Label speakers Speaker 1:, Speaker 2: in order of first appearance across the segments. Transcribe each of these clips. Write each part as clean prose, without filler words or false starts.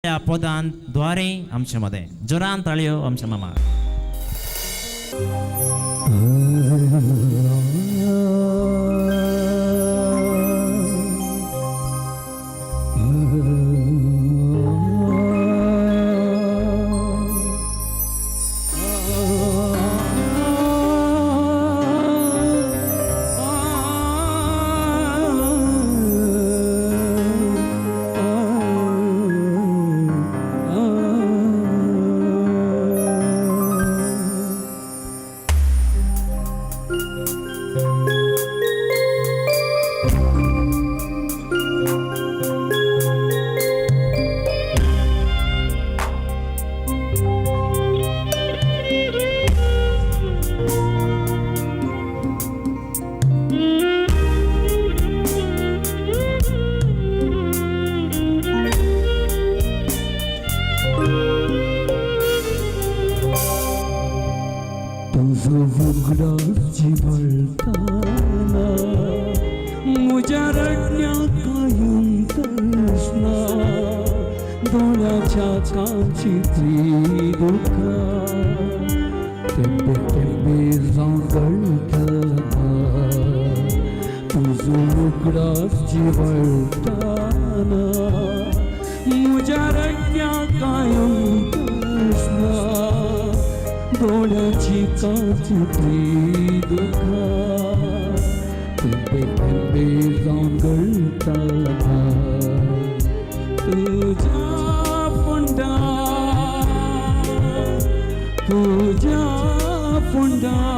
Speaker 1: ह्या पदान द्वारे आमच्या मदें जोरान ताळयो आमच्या मामा.
Speaker 2: तुजो उगडास जिवळटाना म्हज्या रडण्याक कांय तृष्णा दोळ्याच्या कांचीतली दुखां तेंबे तेंबे जावन गळटना तुजो उगडास जिवळटाना म्हज्या रडण्याक कांय तृष्णा दोळ्याची कांचीतली दुखां तेंबे तेंबे जावन गळटना तुज्या फोंडार तुज्या फोंडार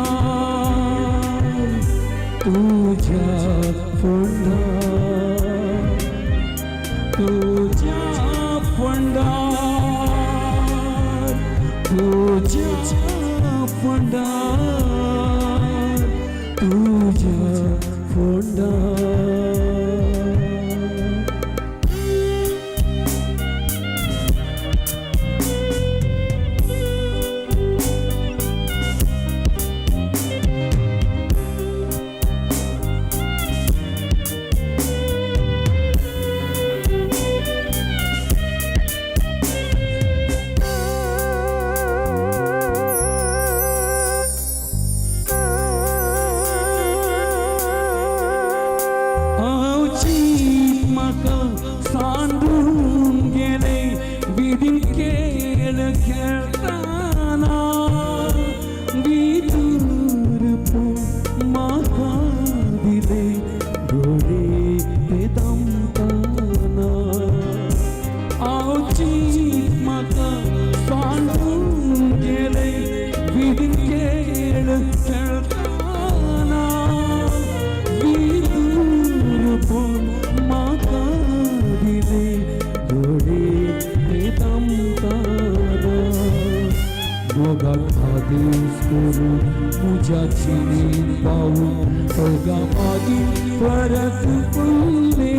Speaker 2: तुज्या फोंडार तुज्या फोंडार तुज्या फोंडार तुज्या फोंडार. हांव चीत म्हाका सांडून गेले विधीन खेळ खेळटाना विदूर पूण म्हाका दिले दोळे ते दमताना. हांव चीत म्हाका सांडून गेले विधीन खेळ खेळटाना विदूर पूण म्हाका दिले दोळे ते दमताना. मोगाक आदेश करून म्हज्या जिणेंत पावून मोगा मागीर परत फुल्ले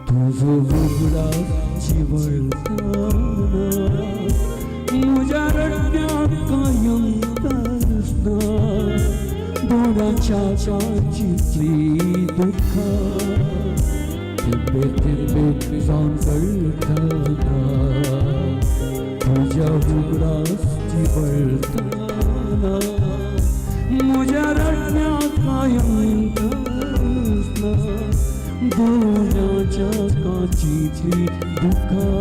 Speaker 2: तुजो उगडास जिवळटाना म्हज्या रडण्याक कांय तृष्णा दोळ्याच्या कांचीतली दुखां तेंबे तेंबे जावन गळटना तुज्या उगडास जिवळटाना म्हज्या रडण्याक कांय तृष्णा दोळ्याच्या कांचीतली दुखां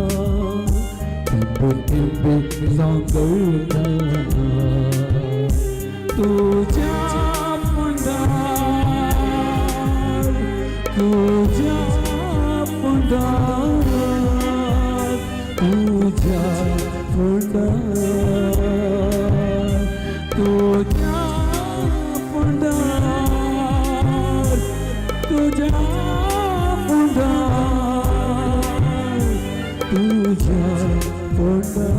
Speaker 2: तेंबे तेंबे जावन गळटना तुज्या फोंडार तुज्या फोंडार तुज्या फोंडार तुज्या फोंडार तुज्या फोंडार तुज्या फोंडार.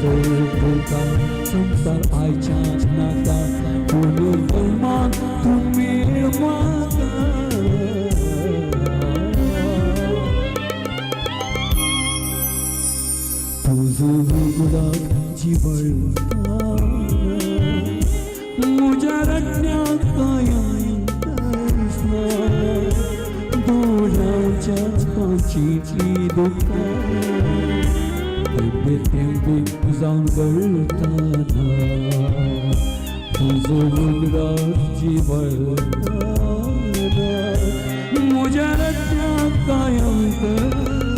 Speaker 2: करता संवसार आयच्या नाका पुनर्जन्माक तूं मेळ म्हाका तुजो उगडाक जिवळटा म्हज्या रडण्याक कांय दिसना दोळ्यांच्या कांचींतलीं दुकां थेंबे थेंबे जावन गळटाना तुजो उगडास जिवळटाना म्हज्या रडण्याक कांय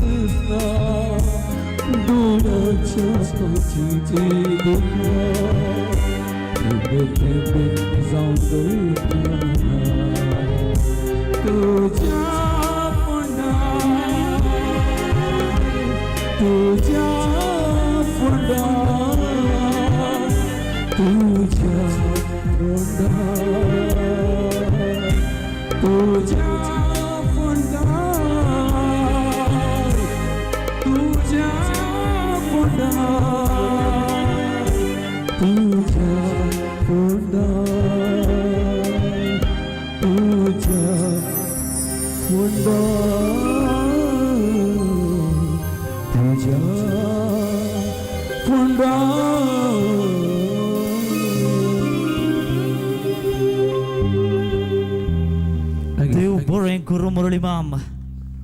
Speaker 2: दिसना दोळ्यांच्या कांचींतलीं दुकां थेंबे थेंबे जावन गळटाना तुज्या फोंडार तुज्या फोंडार तुज्या फोंडार तुज्या फोंडार तुज्या फोंडार तुज्या फोंडार तुज्या फोंडार तुज्या फोंडार.
Speaker 1: देव बरें करूं मुरळी माम,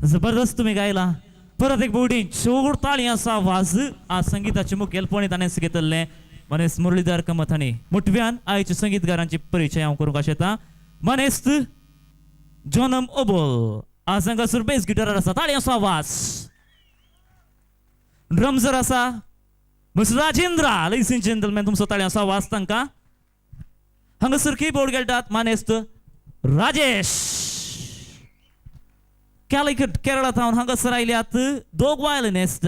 Speaker 1: जबरदस्त तुम्ही गायला. परत एक बोडी चोड ताळयांचो आवाज आज संगीताचे मुखेलपणी ताणें घेतल्लें मनेस्त मुरलीधर कामत हांणी. मुठव्यान आयच्या संगीतकारांची परिचय हांव करूंक आशेता. मनेस्त जॉनम ओबोल आज हांगासर बेस गिटारार आसा, ताळयांचो आवाज. ड्रम्सर आसा mister Rajendra. Ladies and gentlemen, तुमचो ताळयांचो आवाज तांकां. हांगासर कीबोर्ड खेळटात मानेस्त राजेश कॅलिकट केरळा थावन हांगासर आयल्यात. दोग वायलिनिस्ट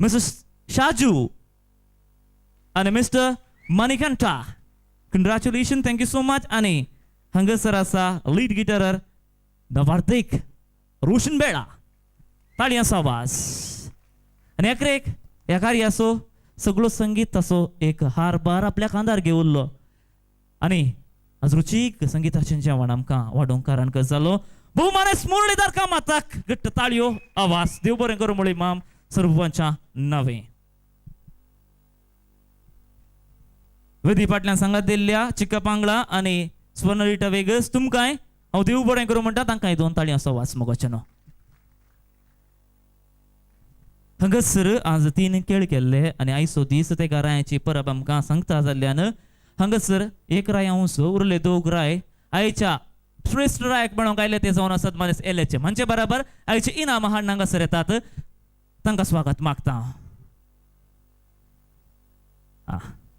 Speaker 1: मिस्टर शाजू आनी mister Manikanta. Congratulation, thank you so much. आनी हांगासर आसा लीड गिटारर नवार्तीक रोशन बेळा, ताळयांचो आवाज. आनी एकरेक ह्या कार्याचो सगळो संगीत असो एक हार बार आपल्या खांदार घेवल्लो आनी आज रुचीक संगीताचें जेवण आमकां वाडोवंक कारण जालो भोवमानेस्त मुरलीधर कामताक घट्ट ताळयो आवाज. देव बरें करूं मुरळी माम सर्वांच्या नावे. वेदी फाटल्यान सांगात दिल्ल्या चिक्का पांगळा आनी स्वर्णरिटा वेगस तुमकांय हांव देव बरें करूं म्हणटा. तांकांय दोन ताळयांचो आवाज मोगाचें न्हू. हांगासर आज तीन खेळ केल्ले आनी आयचो दीस ते रायाची परब आमकां सांगता जाल्ल्यान हांगासर एक राय अंश उरले दोग राय आयच्या श्रेश्ठ रायक म्हणूंक आयले ते जावन आसात मानेस एल्याचे. म्हणजे बराबर आयचे इनामां हाडून हांगासर येतात, तांकां स्वागत मागता.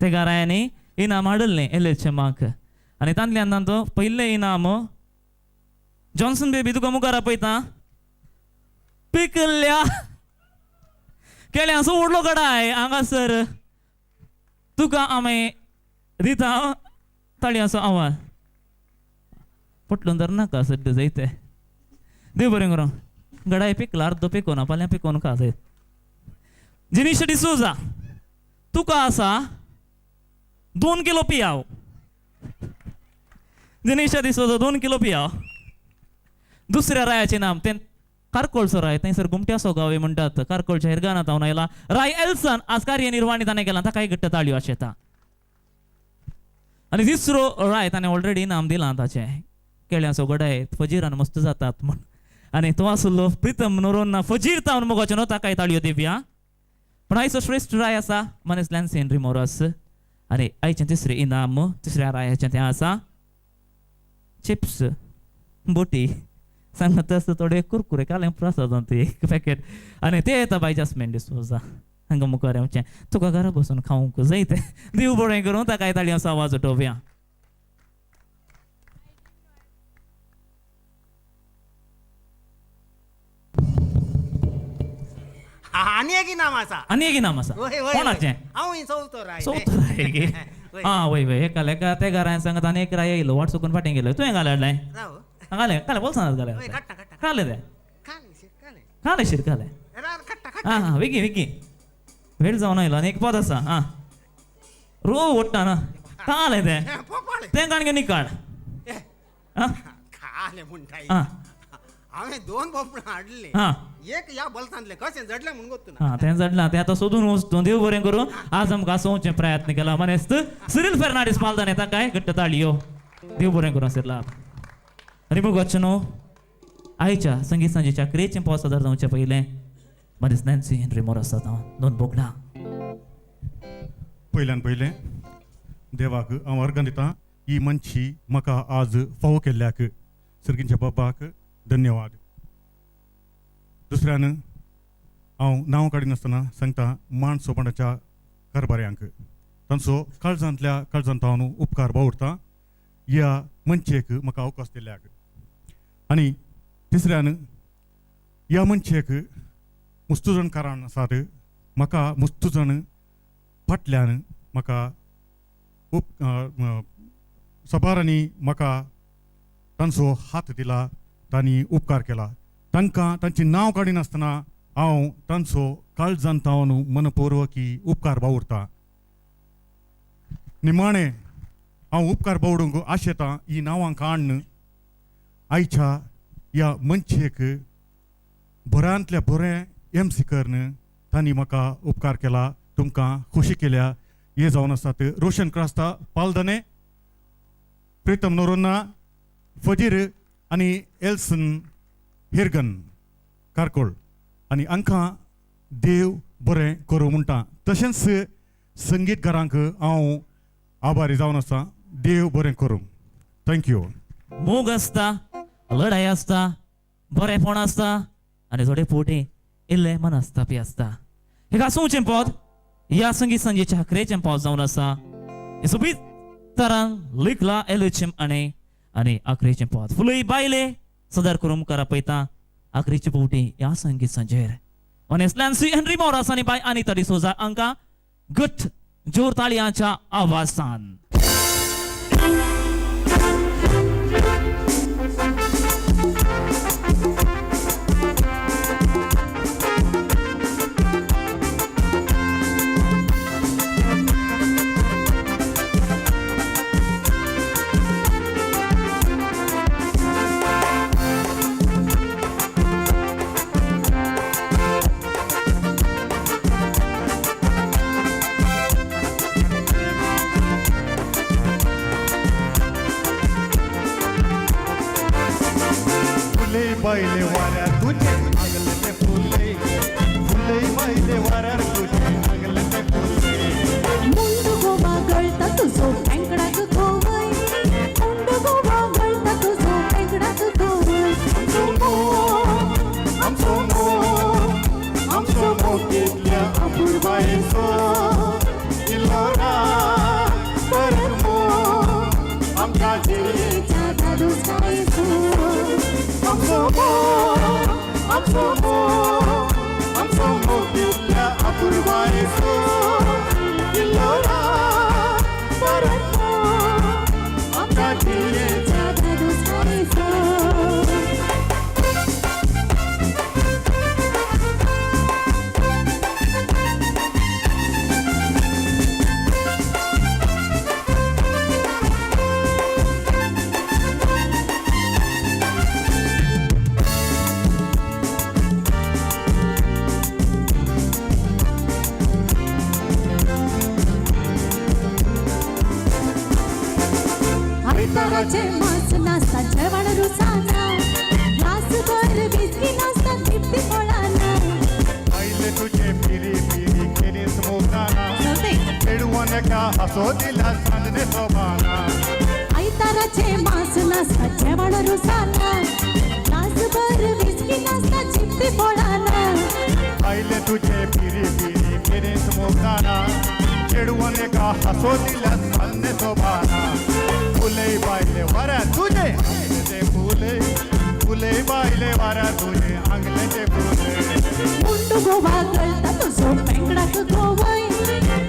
Speaker 1: ते रायांनी इनाम हाडलें एल्याचे माक आनी तांतल्यान तांचो पयलें इनाम जॉन्सन बेबी तुका मुखार आपयता. पिकल्ल्या केळ्यांचो व्हडलो गडाय हांगासर तुका आमी दिता ताळयांचो आवाज. पटलून तर नाका सद्या जायते. देव बरें करूं. गडाय पिकला अर्दो पिकोना फाल्यां पिकोवन खा जायत. जिनिशा डिसोजा तुका आसा 2 किलो पियाव. जिनिशा डिसोजा 2 किलो पियाव. दुसऱ्या रायाचें नाम तें कारकोळचो राय, थंयसर गुमट्याचो गांव म्हणटात. कारकोळच्या हेरगानात हांव आयला राय एल्सन आज कार्यनिर्वाणी ताणें केलां, ताकाय घट्ट ताळयो आशेता. आनी तिसरो राय ताणें ऑलरेडी इनाम दिलां ताचें केळ्यांचो गडाय फजीरान मस्त जातात म्हण. आनी तो आसलो प्रितम नोरोन्ना फजीर तावन मोगाचें न्हू, ताकाय ताळयो दिवया. पूण आयचो श्रेश्ठ राय आसा मनेस लॅन्सी रिमोरस. आनी आयचें तिसरें इनाम तिसऱ्या रायाचें तें आसा चिप्स बोटी सांगता आसता थोडे कुरकुरे कालें प्रसाद ते एक पॅकेट. आनी ते येता बाय जास्मिन डिसोजा हांगा मुखार येवचें तुका घरा बसून खावंक जाय तें. देव बरें करूं ताकाय ताळयांचो आवाज उठोवया.
Speaker 3: आनी एक इनाम आसा.
Speaker 1: आनी एक इनाम आसा कोणाचें?
Speaker 3: हांव चवथो राय.
Speaker 1: चवथो राय गे? आं वय वय एका लेका ते घरान सांगत आनी एक राय येयलो वाट चुकून फाटीं गेलो. तुवें घालें हाडलें? घालें घालें बोल्सांत घालें. घालें तें घालें शीर घालें. आं हां वेगीं वेगीं. वेळ जावन आयलो आनी एक पद आसा. आं रो ओडटा ना कालें तें तें काण घेवन काड.
Speaker 3: कालें म्हणटा हांवें 2 बोपणां हाडले, एक ह्या बल्सांतलें कशें जडलें म्हणून गोत्तू ना.
Speaker 1: तें जडलां तें आतां सोदून वच. देव बरें करूं आज आमकां सोवचें प्रयत्न केला मानेस्त सिरील फेर्नांडीस पालदान येता काय घट्ट ताळयो. देव बरें करूं सिरला. आनी मग न्हू आयच्या संगीत सांजेच्या क्रेचें पावस सादर जावचें पयलें मानेस्त नॅन्सी हेनरी मोरस जाता 2 बोगडां.
Speaker 4: पयल्यान पयलें देवाक हांव अर्गां दिता ही मनशी म्हाका आज फावो केल्ल्याक सर्गींच्या बाबाक धन्यवाद. दुसऱ्यान हांव नांव काडिनासतना सांगता मान सोपाणाच्या कारभाऱ्यांक तांचो काळजांतल्या काळजांत हांव उपकार बावुरता ह्या मनशेक म्हाका अवकाश दिल्ल्याक. आनी तिसऱ्यान ह्या मनशेक मुस्तुजण कारण आसात म्हाका मुस्तुजण फाटल्यान म्हाका सबारांनी म्हाका तांचो हात दिला, तांणी उपकार केला. तांकां तांचें नांव काडिनासतना हांव तांचो काळजांत हांव मनपूर्वकी उपकार बावुरता. निमाणें हांव उपकार बावडूंक आशेतां ही नांवां काडून आयच्या ह्या मनशेक बऱ्यांतल्या बरें एम सी करून तांणी म्हाका उपकार केला, तुमकां खोशी केल्या. हे जावन आसात रोशन क्रास्ता पालदने, प्रितम नोरोन्ना, फजीर आनी एल्सन हिरगन कारकोळ. आनी हांकां देव बरें करूं म्हणटा. तशेंच संगीतकारांक हांव आभारी जावन आसा. देव बरें करूं. Thank you.
Speaker 1: मोग आसता, लढाई आसता, बरेंपण आसता आनी थोडे पोटी इल्लें मनस्तापी आसता. हें आसूचें पद ह्या संगीत सांजेच्या आखरेचें पद जावन आसा. हें सोबीत तरान लिखला एलएचएम आनी आनी आखरेचें पद फुलय बायले सदर करूं मुखार पळयता आखरेचे पोवटी ह्या संगीत सांजेर. ऑनेस्टलॅन्सी हेनरी मोरास आनी बाय आनी डिसोजा हांकां गट जोर ताळयांच्या आवाजान.
Speaker 4: बायले वाऱ्यार तुझे आगले ते फुले, फुले बायले वाऱ्यार तुझे आगले ते फुले.
Speaker 5: मुंड गोवा गळटा तुजो पेंकडाक गोवय, मुंड गोवा गळटा तुजो पेंकडाक गोवय.
Speaker 4: आमचो मोग, आमचो मोग, आमचो मोग इतल्या अपुरबायेचो इल्लो राग परत मोग आमच्या
Speaker 5: जिणेच्या धादोसकायेचो.
Speaker 4: आमचो मोग, आमचो मोग, आमचो मोग इतल्या अपुरबायेचो इल्लो राग परत मोग आमच्या जिणेच्या
Speaker 5: धादोसकायेचो. आयताराचे मास नासता जेवण रुचाना, ग्लासभर विस्की नासता दिप्ती फळाना.
Speaker 4: आयले तुझे पिरी पिरी खेरीस मोगाना, खेडवान एका हासो दिला चांदणे सोबाना.
Speaker 5: आयताराचे मास नासता जेवण रुचाना, ग्लासभर विस्की नासता जिप्ती फळाना.
Speaker 4: आयले तुझे पिरी पिरी खेरीस मोगाना, चेडवान एका हासो दिला चांदणे सोबाना. फुले बायले वाऱ्या तुझे आंगले ते फुले, फुले बायले वाऱ्या तुझे आंगले ते फुले.
Speaker 5: मुंड गोवा गळटा तुजो पेंकडाक गोवय,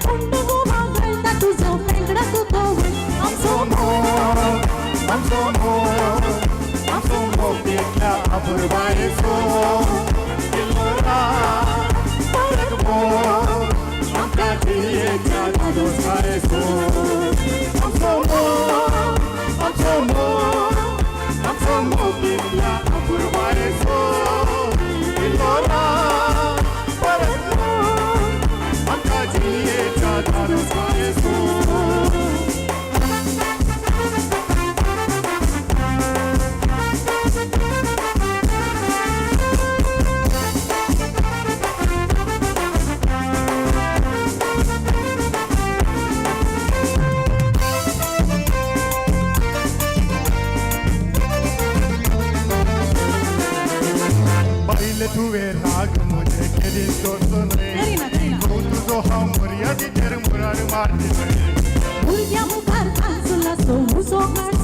Speaker 5: मुंड गोवा गळटा तुजो पेंकडाक गोवय.
Speaker 4: आमचो मोग, आमचो मोग, आमचो मोग इतल्या अपुरबायेचो इल्लो राग परत मोग
Speaker 5: धादोसकायेचो.
Speaker 4: आमचो मोग, आमचो मोग, आमचो मोग इतल्या अपुरबायेचो. इल्लो राग परत मोग आमच्या जिणेच्या धादोसकायेचो. पहिले तुवें राग म्हजे केदींच करचो न्हय.
Speaker 5: करिना, करिना.
Speaker 4: घोव तुजो हांव मर्यादेचेर मुरार मारची न्हय.
Speaker 5: भुरग्यां मुखार कांसुलाचो मुसो.